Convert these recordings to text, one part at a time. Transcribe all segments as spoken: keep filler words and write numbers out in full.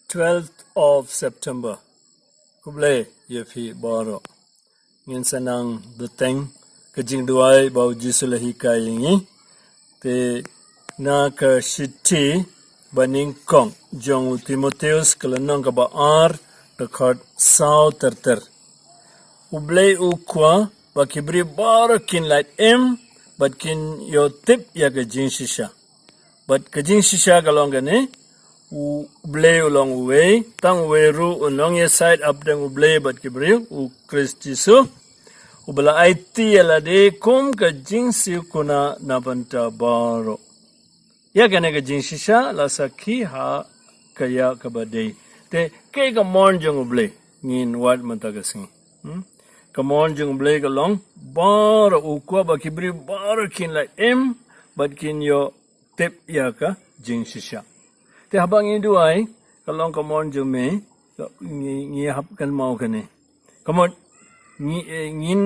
Twelfth of September. Khublei ïa phi baroh. Ngin sa nang bteng ka jingduwai ba u Jisu u la hikai ïa ngi. Te na ka shithi banyngkong jong u Timotheus ka lynnong kaba ar, dkhot saw ter ter. U Blei u kwah ba ki briew baroh kin lait im bad kin ïoh tip ïa ka jingshisha. Bad ka jingshisha ka long kane, u Blei u long uwei, tang uwei ruh u nongïasaid hapdeng u Blei bad ki briew, u Khrist Jisu. Uba la aiti ïa lade kum ka jingsiew kuna na bynta baroh. Ïa kane ka jingshisha la sakhi ha ka ïa kaba dei. Te kaei ka mon jong u Blei, ngin wad mynta ka sngi. Hmm? Ka mon jong u Blei ka long, baroh u kwah ba ki briew baroh kin lait im bad kin ïoh tip ïa ka jingshisha. Te haba ngi duwai, ka long ka mon jong me, ngi, ngi hap kynmaw kane. Ka mut, ngi, eh, ngin,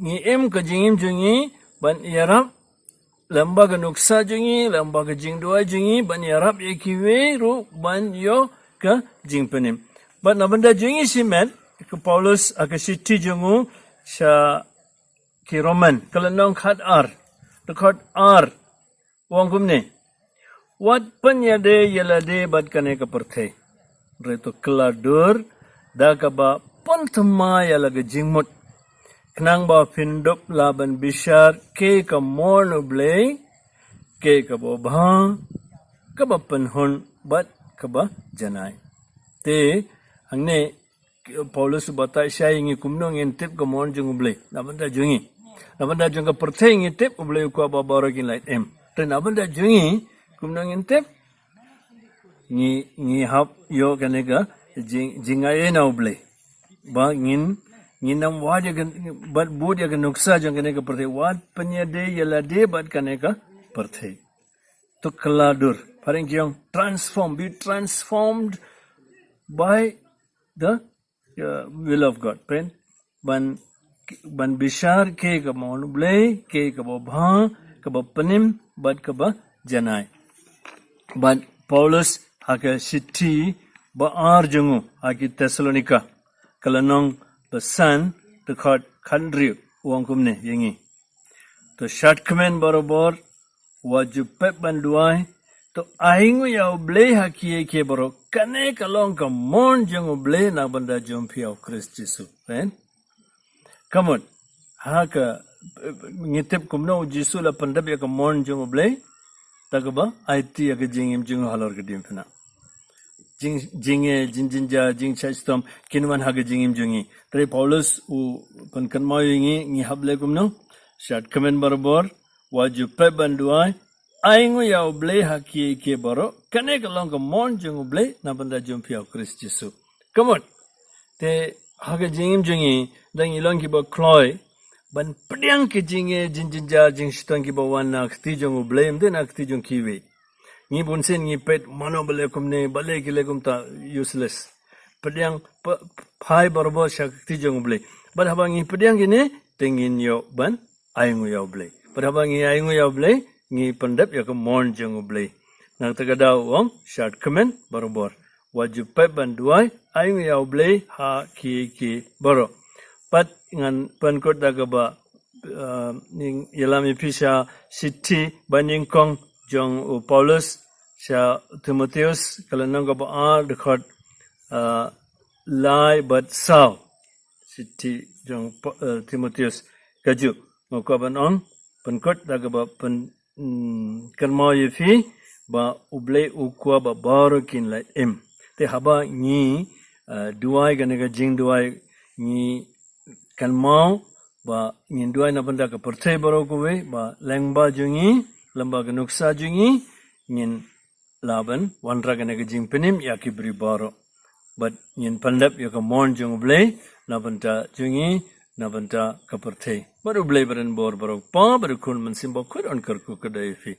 ngi im ka jingim jong ngi ban ïarap lyngba ka nuksa jong ngi, lyngba ka jingduwai jong ngi, ban ïarap ïa kiwei ruh ban ïoh ka jingpynim. Bad na bynta jong ngi shimet, ka Paulus ha ka shithi jong u sha ki Roman, ka lynnong khat ar, dkhot ar, u ong kumne: Wat pynïadei ïa lade bad kane ka pyrthei. Hynrei to kylla dur da kaba pynthymmai ïa la ka jingmut, khnang ba phin dup lah ban bishar kaei ka mon u Blei, kaei kaba bha, kaba pynhun bad kaba janai. Te hangne Paulus u batai shai ïa ngi kumno ngin tip ka mon jong u Blei na bynta jong ngi. Na bynta jong ka pyrthei ngi tip u Blei u kwah ba baroh kin lait im. Te na bynta jong ngi kumno ngin tip? Ngi, ngi hap ïoh kane ka jing, jingaiei na u Blei. Ba ngin, ngin ym wad ïa ka, bad bud ïa ka nuksa jong kane ka pyrthei, wat pynïadei ïa lade bad kane ka pyrthei. To kylla dur. Phareng ki ong transform, be transformed by the, uh, will of God. Pyn, ban, ban bishar kaei ka mon u Blei, kaei kaba bha, kaba pynim bad kaba janai. Bad Paulus ha ka shithi ba ar jong u ha ki Thessalonika, ka lynnong ba san, dkhot khathynriew, u ong kumne ïa ngi: To shad kmen barabor, wat ju pep ban duwai, to ainguh ïa u Blei ha kiei kiei baroh. Kane ka long ka mon jong u Blei na bynta jong phi ha u Khrist Jisu. Pyn? Ka mut, ha ka, eh, ngi tip kumno u Jisu u la pyndep ïa ka mon jong u Blei da kaba aiti ïa ka jingim jong u halor ka diengphna. Jing, jing, eh, jing, jing, ja, jingshah shitom kin wan ha ka jingim jong ngi. Hynrei Paulus u pynkynmaw ïa ngi, ngi hap leh kumno? Shad kmen barabor, wat ju pep ban duwai, ainguh ïa u Blei ha kiei kiei baroh. Kane ka long ka mon jong u Blei na bynta jong phi ha u Khrist Jisu. Ka mut, te ha ka jingim jong ngi, da ngi long kiba kloi ban pdiang ki jing, eh, jing, jing, ja, jingshitom kiba wan na kti jong u Blei, ym dei na kti jong kiwei. Ngi bunsien ngi peit mano ba leh kumne, balei ki leh kumta, useless. Pdiang, pa, phai barabor sha ka kti jong u Blei. Bad haba ngi pdiang kine, te ngin ïoh ban ainguh ïa u Blei. Bad haba ngi ainguh ïa u Blei, ngi pyndep ïa ka mon jong u Blei. Na kata ka daw u ong, shad kmen barabor. Wat ju pep ban duwai, ainguh ïa u Blei ha kiei kiei baroh. Bad ngan pynkut da kaba, uh, ïalam ïa phi sha shithi banyngkong jong u Paulus sha Timotheus, ka lynnong kaba ar, dkhot, uh, lai bad saw. Shithi jong Pa-, eh, Timotheus. Kajuh nga kwah ban ong, pynkut da kaba pyn, mm, kynmaw ïa phi ba u Blei u kwah ba baroh kin lait im. Te haba ngi, eh, duwai kane ka jingduwai, ngi kynmaw ba ngin duwai na bynta ka pyrthei baroh kawei, ba lyngba jong ngi, lyngba ka nuksa jong ngi, ngin lah ban wanrah kane ka jingpynim ïa ki briew baroh. Bad ngin pyndep ïa ka mon jong u Blei na bynta jong ngi, na bynta ka pyrthei. Bad u Blei ba don bor baroh, Kpa bad u Khun Mynsiem Bakhuid un kyrkhu kyrdoh ïa phi.